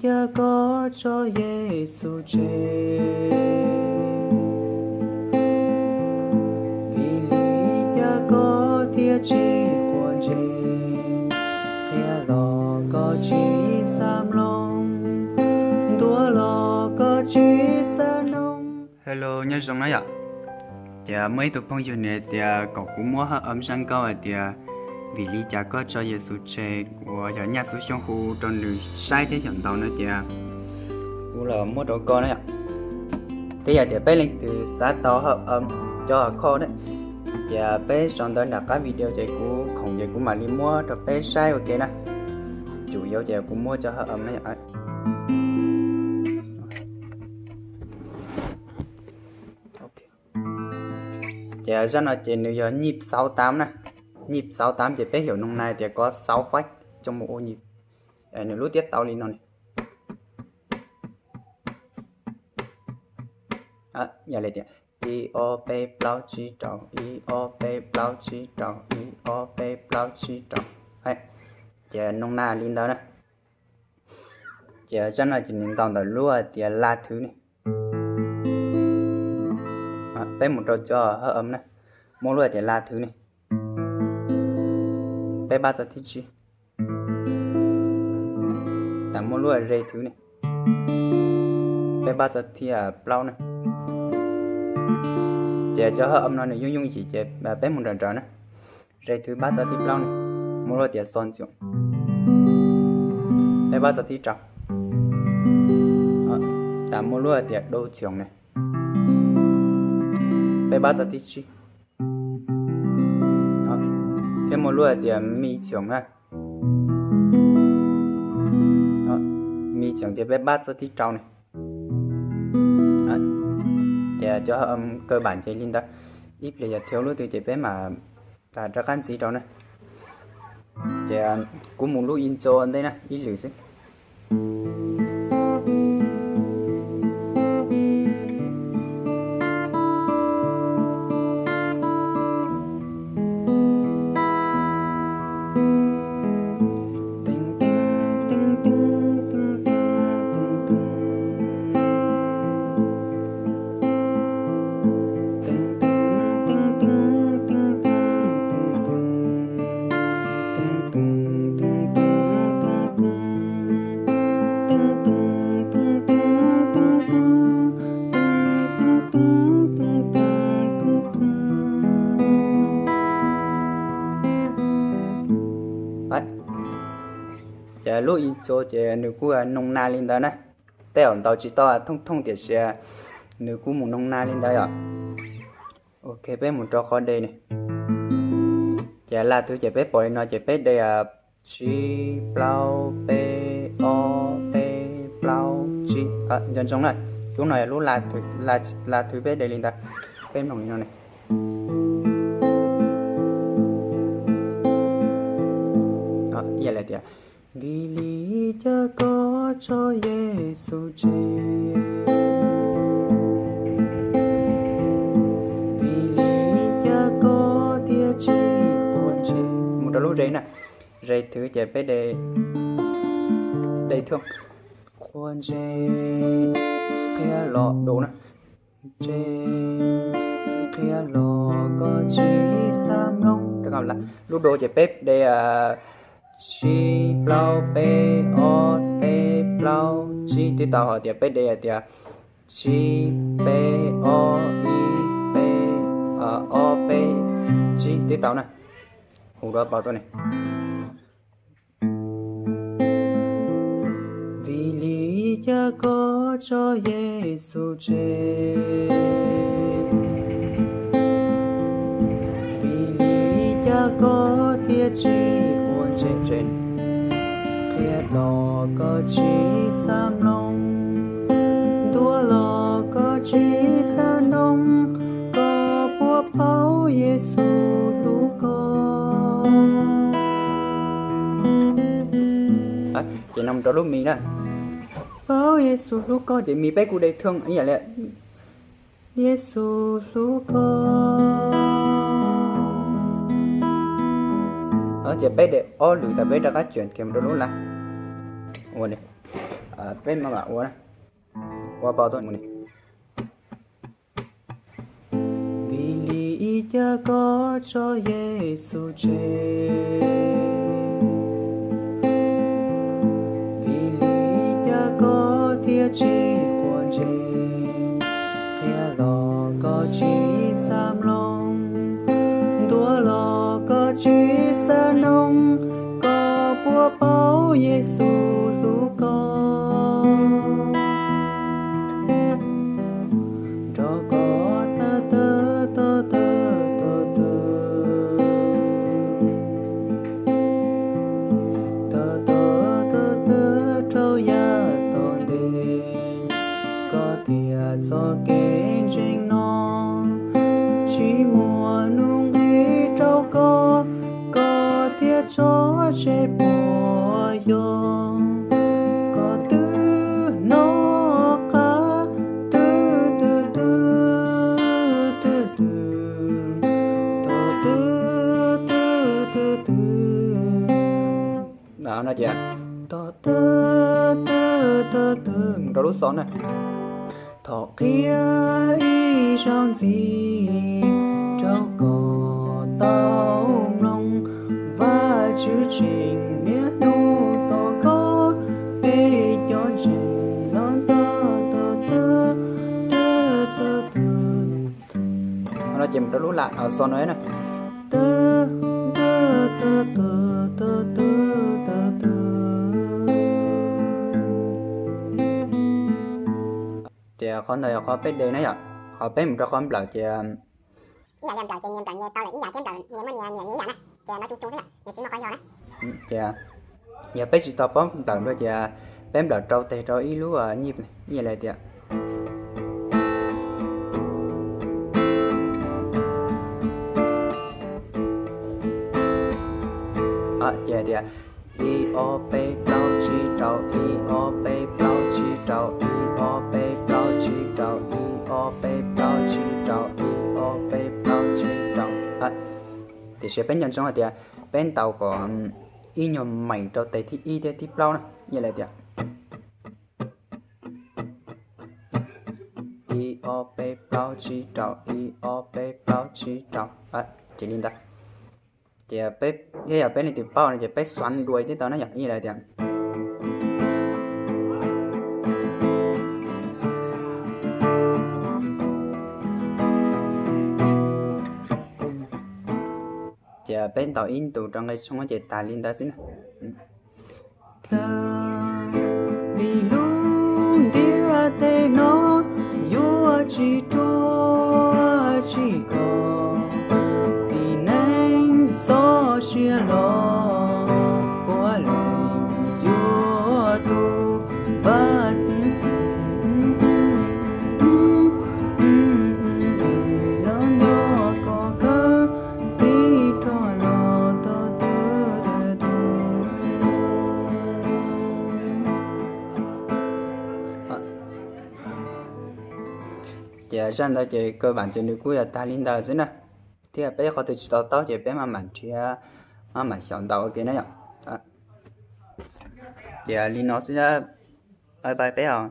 cas koj tso Yexus tseg? Vim li cas koj thiaj tsis quav ntsej? Qhia los koj tsis xav mloog, ntuas los koj tsis xav noog. Hello, nyob zoo na yom. Ces muaj ib tug phooj ywg nws tias kom kuv muab haj am zaj nkauj hais tias vim li cas koj tso Yexus tseg uas yog Nyaj Xub Xyooj hu rau nws saib thiab xyaum ntaus no ces kuv los muab rau koj na yom. Twb yog tias peb leej twg xav tau haj am cov khoj na, ces peb sau ntawv nram qab video ces kuv khoom ces kuv mam li muab rau peb saib ua ke na. Tsum yau ces kuv muab cov haj am na yom. Ces zaj no ces nws yog nhịp sáu tám na. Nhịp sáu tám ces peb hiểu nôm na tias có sáu phách trong một ô nhịp. Nws lub tiab tau li no ne. Yog li tias ib ob peb plaub tsib rau, ib ob peb plaub tsib rau, ib ob peb plaub tsib rau. Ces nôm na li ntawd na. Ces zaj no ces nws ntaus ntawm lub tias la thứ ne. Peb mus rau cov haj am na, muaj lub tias la thứ ne. Peb pab txog thib tsib. Tam muaj lub re thứ ne. Peb pab txog thib plaub na. Ces cov haj am no nws yooj yooj yim ces peb mus nrawm nrawm na. Re thứ pab txog thib plaub ne, muaj lub tias xo ntxoov. Peb pab txog thib rau. Tam muaj lub tias đô ntxoov ne. Peb pab txog thib tsib. Thiab muaj lub tias mi ntxoov na. Mi ntxoov ces peb pab txog thib rau ne. Ces cov haj am cơ bản ces li ntawd. Ib pliag yog thiếu lub twg ces peb mam rov qab ntxiv rau na. Ces kuv mus lub intro ntej na ib lwm xwb. Ces lub intro ces nws kuj noo na li ntawd na. Tej zaum ntaus tsis tau thooj thooj tiam sis nws kuj mus noo na li ntawd yom. Ok, peb mus rau qhov de ne. Ces la thứ ces peb pom li no ces peb de tsib plaub peb ob peb plaub tsib. Nco ntsoov na, lub no yog lub la thứ peb de li ntawd. Peb mloog li no ne. Ib yam li tias, vim li cas koj tso Yexus tseg? Vim li cas koj thiaj tsis quav ntsej? Mus rau lub re na. Re thứ ces peb de, de thơm. Quav ntsej, qhia los đô na. Ntsej, qhia los koj tsis xav mloog. Lub đô ces peb de tsib plaub peb ob peb plaub tsib twb tau, hos tias peb de hais tias tsib peb ob ib peb ob peb tsib twb tau na. Hu rau pau tuaj ne. Vim li cas koj tso Yexus tseg? Vim li cas koj thiaj tsis quav ntsej? Qhia los koj tsis xav mloog, ntuas los koj tsis xav noog, koj puas paub Yexus hlub koj? Ces no rau lub mi na. Paub Yexus hlub koj ces mi peb kuj de thơm ib yam li Yexus hlub koj. Ces peb de ob lwm tas peb rov qab tseem kiag mus rau lub la. Ua li. Peb mam ua, ua pau tuaj mus ni. Vim li cas koj tso Yexus tseg? Vim li cas koj thiaj tsis quav ntsej? Qhia los koj tsis xav mloog, ntuas los koj tsis xav noog, koj puas paub Yexus hlub koj? Nrog koj tawm tawm tawm tawm tawm tawm, tawm tawm tawm tawm rau yav tom ntej, koj tias txoj kev ntseeg no tsis muaj nuj nqis rau koj, koj thiaj tso tseg puas yog? Koj twb hnov qab twb twb twb twb twb twb twb twb twb, no ces tos twb twb twb twb mus rau lub xo na. Thov qhia ib zaug ntxiv rau kom tau mloog, Vajtswv tseem niaj hnub tos koj, peb cov ntseeg no tos tos tos tos tos tos. No ces mus rau lub la xo no na. Ces qhov ntawd yog qhov peb de na yom, qhov peb mus rau qhov nplawm ces ib yam li nplawm ces nyias nplawm nyias tau lawm ib yam thiab nplawm nyias muaj nyias nyiam ib yam na, ces no tsum tsum xwb yom, nws tsis muaj qhov yog na. Ces yog peb tsis tau paub nplawm dua ces peb nplawm rau tes rau ib lub nyij, ib yam li tias, ces tias ib ob peb plaub tsib rau, ib ob peb plaub tsib rau, ib ob peb plaub tsib rau, ib ob peb plaub tsib rau, ib ob peb plaub tsib rau. Tiam sis peb nco ntsoov hais tias peb ntaus kom ib nyuag meem rau tes thib ib thiab thib plaub na, ib yam li tias ib ob peb plaub tsib rau, ib ob peb plaub tsib rau, ces li ntawd. Ces peb, thiab yog peb leej twg paub no ces peb xuav dua thiab tau na yom, ib yam li tias, ces peb ntaus ib ntus rau nqe tshooj ces tas li ntawd xwb na. Vim lub ntiaj teb no yuav tsis ruaj tsis khov, tib neeg txoj sia los puav leej yuav tu npaj los ntuas kom kawg tib rog los tau twb. Ces zaj ntawd ces kawg vam ces nws kuj yog tag li ntawd xwb na. Thiab peb qhov twg tsis to taub ces peb maj mam nrhiav, maj mam xyaum ntaus ua ke na yom. Ces li no xwb, bye bye peb os.